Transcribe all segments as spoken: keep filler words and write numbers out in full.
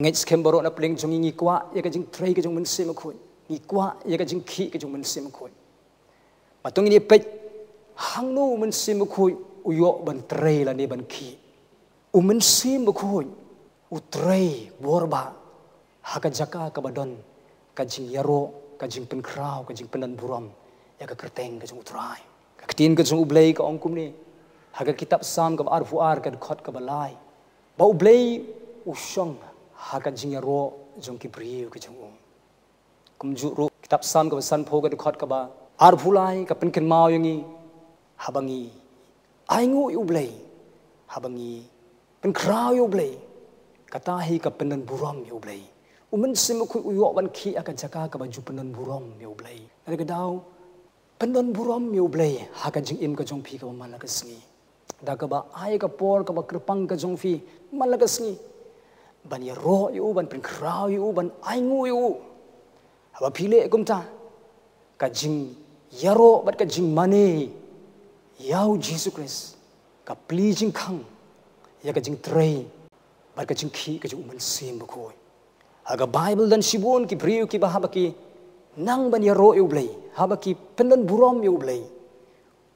Ngeit skhem baroh na pdeng jong ngi ngi kwah ïa ka jingtrei ka jong u Mynsiem Bakhuid. Ngi kwah ïa ka jingkhih ka jong u Mynsiem Bakhuid. Ba to ngin ïa peit hangno u Mynsiem Bakhuid u ïoh ban trei lane ban khih. U Mynsiem Bakhuid u trei bor bha ha ka jaka kaba don ka jingïaroh, ka jingpynkhraw, ka jingpyndonburom ïa ka kyrteng ka jong u Trai. Ka ktien ka jong u Blei ka ong kumne ha ka kitab Salm kaba arphew ar ka dkhot kaba lai, ba u Blei u shong ha ka jingïaroh jong ki briew ka jong u. Kumjuh ruh kitab Salm kaba sanphew ka dkhot kaba arphew lai ka pynkynmaw ïa ngi, haba ngi ainguh ïa u Blei, haba ngi pynkhraw ïa u Blei, kata hi ka pyndonburom ïa u Blei. U Mynsiem Bakhuid u ïoh ban khih ha ka jaka kaba ju pyndonburom ïa u Blei. Lada ka daw pyndonburom ïa u Blei ha ka jingim ka jong phi kaba man la ka sngi. Da kaba ai ka por kaba kyrpang ka jong phi man la ka sngi ban ïaroh ïa u, ban pynkhraw ïa u, ban ainguh ïa u. Haba phi leh kumta, ka jingïaroh bad ka jingmane ïa u Jisu Khrist ka plie jingkhang ïa ka jingtrei bad ka jingkhih ka jong u Mynsiem Bakhuid. Ha ka Baibl don shibun ki briew kiba haba ki nang ban ïaroh ïa u Blei, haba ki pyndonburom ïa u Blei,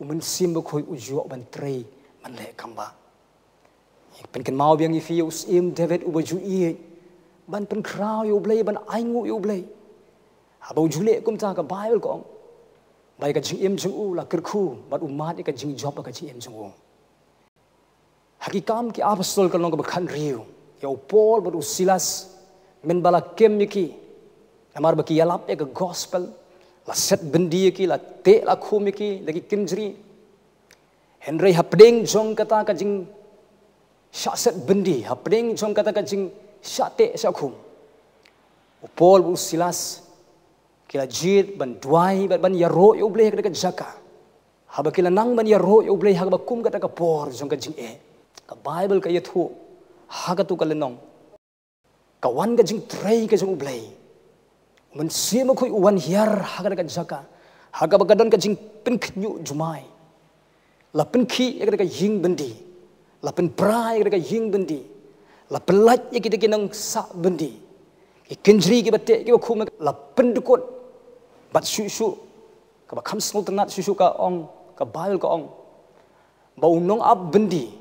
u Mynsiem Bakhuid u ju ïoh ban trei ban leh kam ba. Pynkynmaw biang ïa phi ïa u Syiem David uba ju ïeit ban pynkhraw ïa u Blei, ban ainguh ïa u Blei. Haba u ju leh kumta ka Baibl ka ong ba ïa ka jingim jong u la kyrkhu bad u mad ïa ka jingjop ha ka jingim jong u. Ha Ki Kam ki Apostol ka lynnong kaba khathynriew, ïa u Paul bad u Silas mynba la kem ïa ki namar ba ki ïalap ïa ka gospel, la set byndi ïa ki, la teh la khum ïa ki da ki kynjri. Hynrei hapdeng jong kata ka jingshah set byndi, hapdeng jong kata ka jingshah teh shah khum, u Paul bad u Silas ki la jied ban duwai bad ban ïaroh ïa u Blei ha kata ka jaka. Haba ki la nang ban ïaroh ïa u Blei ha kaba kum kata ka por jong ka jingeh, ka Baibl ka ïathuh ha katu ka lynnong, ka wan ka jingtrei ka jong u Blei. U Mynsiem Bakhuid u wan hiar ha kata ka jaka ha kaba ka don ka jingpynkhynñiuh jumai. La pynkhih ïa kata ka ïing byndi, la pynpra ïa kata ka ïing byndi, la pynlait ïa kita ki nongsah byndi. Ki kynjri kiba teh kiba khum la pyndkut. Bad shuh shuh, kaba kham sngewtynnat shuh shuh ka ong, ka Baibl ka ong ba u nongap byndi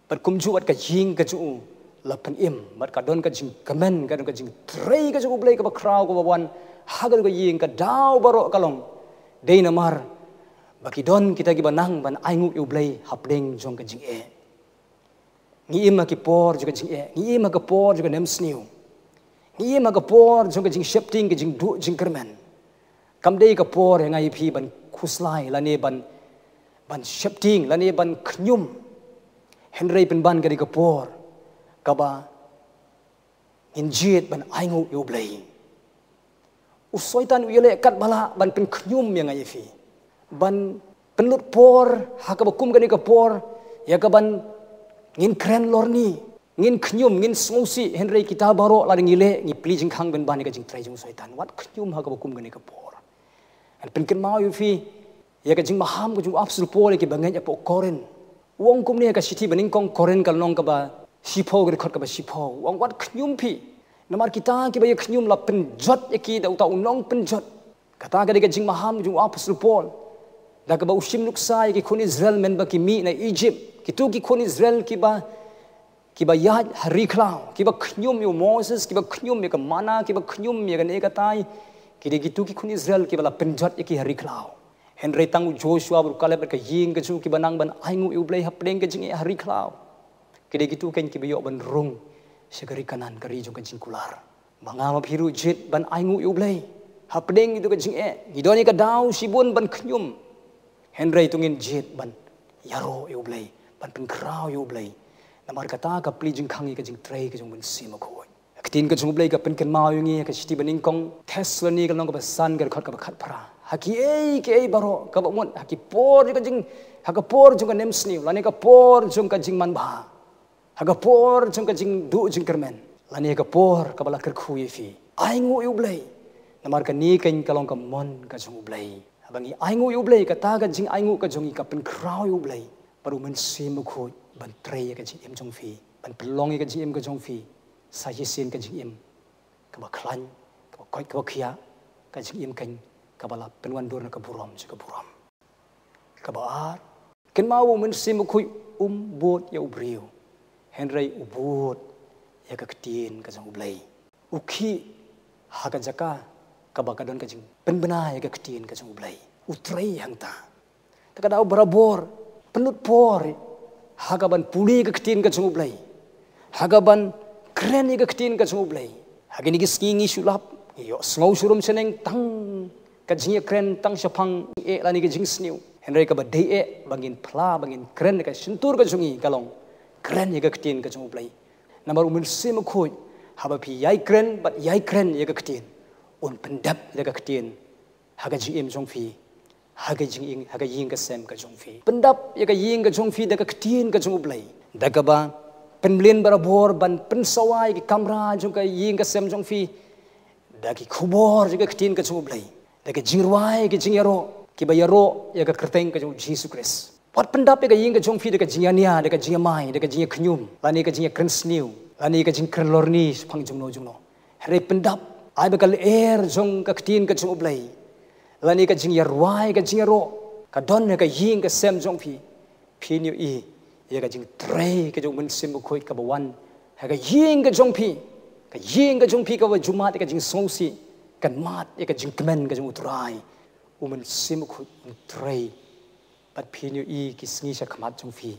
bad kumjuh bad ka ïing ka jong u la pynim, bad ka don ka jingkmen, ka don ka jingtrei ka jong u Blei kaba khraw kaba wan ha katu ka ïing. Ka daw baroh ka long dei namar ba ki don kita kiba nang ban ainguh ïa u Blei hapdeng jong ka jingeh. Ngi im ha ki por jong ka jingeh, ngi im ha ka por jong ka nemsniew, ngi im ha ka por jong ka jingsheptieng, ka jingduh jingkyrmen. Kam dei ka por ïa nga ïa phi ban khuslai lane ban, ban sheptieng lane ban khñium. Hynrei pynban ka dei ka por kaba ngin jied ban ainguh ïa u Blei. U Soitan u ïaleh katba lah ban pynkhñium ïa nga ïa phi, ban pynlut por ha kaba kum kane ka por ïa kaban ngin kren lorni, ngin khñium, ngin sngewsih. Hynrei kita baroh lada ngi leh, ngi plie jingkhang pynban ïa ka jingtrei jong u Soitan. Wat khñium ha kaba kum kane ka por. Ngan pynkynmaw ïa phi ïa ka jingmaham ka jong u Apostol Paul ïa kiba ngeit hapoh Korinth. U ong kumne ha ka shithi banyngkong Korinth ka lynnong kaba shiphew, ka dkhot kaba shiphew, u ong, wat khñium phi, namar kita kiba ïa khñium la pynjot ïa ki da uta u nongpynjot. Kata ka dei ka jingmaham ka jong u Apostol Paul da kaba u shim nuksa ïa ki khun Israel mynba ki mih na Egypt. Kitu ki khun Israel kiba kiba ïaid ha ri khlaw, kiba khñium ïa u Moses, kiba khñium ïa ka manna, kiba khñium ïa kane katai, ki dei kitu ki khun Israel kiba la pynjot ïa ki ha ri khlaw. Hynrei tang u Joshua bad u Caleb bad ka ïing ka jong u kiba nang ban ainguh ïa u Blei hapdeng ka jingeh ha ri khlaw. Ki dei kitu kein kiba ïoh ban rung sha ka ri Kanaan, ka ri jong ka jingkular. Ma nga ma phi ruh jied ban ainguh ïa u Blei hapdeng ïa ka jingeh. Ngi don ïa ka daw shibun ban khñium, hynrei to ngin jied ban ïaroh ïa u Blei, ban pynkhraw ïa u Blei. Namar kata ka plie jingkhang ïa ka jingtrei ka jong u Mynsiem Bakhuid. Ka ktien ka jong u Blei ka pynkynmaw ïa ngi ha ka shithi banyngkong Thessaloni ka lynnong kaba san, ka dkhot kaba khatphra, ha kiei kiei baroh, kaba mut ha ki por jong ka jing, ha ka por jong ka nemsniew lane ka por jong ka jingmanbha, ha ka por jong ka jingduh jingkyrmen lane ka por kaba la kyrkhu ïa phi, ainguh ïa u Blei. Namar kane kein ka long ka mon ka jong u Blei. Haba ngi ainguh ïa u Blei, kata ka jingainguh ka jong ngi ka pynkhraw ïa u Blei bad u Mynsiem Bakhuid ban trei ïa ka jingim jong phi, ban pynlong ïa ka jingim ka jong phi Sa shisien ka jingim kaba khlaiñ, kaba koit, kaba khiah, ka jingim keiñ kaba la pynwandur na ka burom sha ka burom. Kaba ar, kynmaw ba u Mynsiem Bakhuid um bud ïa u briew, hynrei u bud ïa ka ktien ka jong U Blei. U khih ha ka jaka kaba ka don ka jingpynbna ïa ka ktien ka jong U Blei. U trei hangta. Te ka daw barabor, pynlut por ha ka ban pule ka ktien ka jong U Blei, ha ka ban kren ïa ka ktien ka jong U Blei. Ha kine ki sngi ngi shu lap, ngi ïohsngew sha rum sha neng tang ka jingïakren tang shaphang eh lane ka jingsniew. Hynrei kaba dei eh ba ngin phla, ba ngin kren ïa ka shyntur ka jong ngi ka long kren ïa ka ktien ka jong U Blei. Namar u Mynsiem Bakhuid, haba phi ïai kren bad ïai kren ïa ka ktien, un pyndep ïa ka ktien ha ka jingim jong phi, ha ka jingim, ha ka ïing ka sem ka jong phi. Pyndap ïa ka ïing ka jong phi da ka ktien ka jong U Blei. Da kaba pynmlien barabor ban pynsawa ïa ki kamra jong ka ïing ka sem jong phi da ki khubor jong ka ktien ka jong U Blei, da ka jingrwai, ka jingïaroh, kiba ïaroh ïa ka kyrteng ka jong U Jisu Khrist. Wat pyndap ïa ka ïing ka jong phi da ka jingïania, da ka jingïamai, da ka jingïakhñium, lane ka jingïakren sniew, lane ka jingkren lorni shaphang jongno jongno. Hynrei pyndap, ai ba ka lyer jong ka ktien ka jong U Blei, lane ka jingïarwai, ka jingïaroh, ka don ha ka ïing ka sem jong phi. Phin ïohi ïa ka jingtrei ka jong u Mynsiem Bakhuid kaba wan ha ka ïing ka jong phi. Ka ïing ka jong phi kaba ju mad ïa ka jingsngewsih, kan mad ïa ka jingkmen ka jong U Trai. U Mynsiem Bakhuid un trei. Bad phin ïohi ki sngi shakhmat jong phi,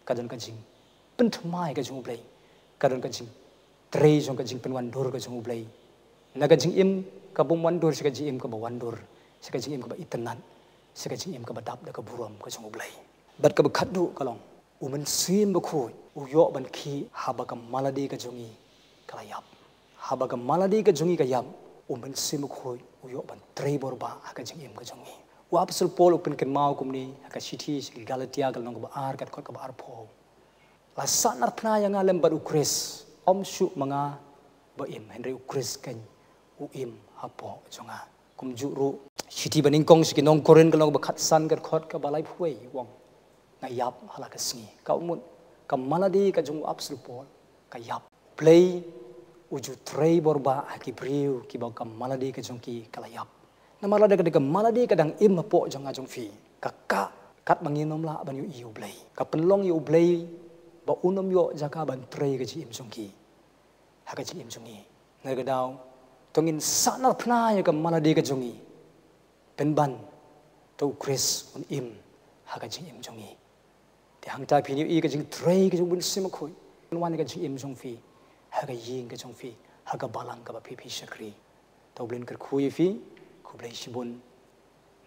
ka don ka jingpynthymmai ka jong U Blei, ka don ka jingtrei jong ka jingpynwandur ka jong U Blei. Na ka jingim kabym wandur sha ka jingim kaba wandur, sha ka jingim kaba itynnad, sha ka jingim kaba dap da ka burom ka jong U Blei. Bad kaba khatduh ka long, u Mynsiem Bakhuid u ïoh ban khih haba ka malade ka jong ngi ka la ïap. Haba ka malade ka jong ngi ka ïap, u Mynsiem Bakhuid u ïoh ban trei bor bha ha ka jingim ka jong ngi. U Apostol Paul u pynkynmaw kumne ha ka shithi sha ki Galatia ka lynnong kaba ar, ka dkhot kaba arphew. La sahnarphna ïa nga lem bad u Khrist, ym shuh ma nga ba im, hynrei u Khrist keiñ u im hapoh jong nga. Kumjuh ruh, shithi banyngkong sha ki nong Korinth ka lynnong kaba khatsan, ka dkhot kaba laiphew wei u ong, nga ïap ha la ka sngi. Ka mut, ka malade ka jong u Apostol Paul ka ïap. U Blei u ju trei bor bha ha ki briew kiba ka malade ka jong ki ka la ïap. Namar lada ka dei ka malade ka dang im hapoh jong nga jong phi, ka kah katba ngin ym lah ban ïohi ïa U Blei. Ka pynlong ïa U Blei ba un ym ïoh jaka ban trei ha ka jingim jong ki, ha ka jingim jong ngi. Na ka daw, to ngin sahnarphna ïa ka malade ka jong ngi, pynban to u Khrist un im ha ka jingim jong ngi. Te hangta phin ïohi ka jingtrei ka jong u Mynsiem Bakhuid, un wan ha ka jingim jong phi, ha ka ïing ka jong phi, ha ka balang kaba phi phi shakri. To U Blei un kyrkhu ïa phi. Khublei shibun.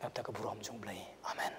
Na bynta ka burom jong U Blei. Amen.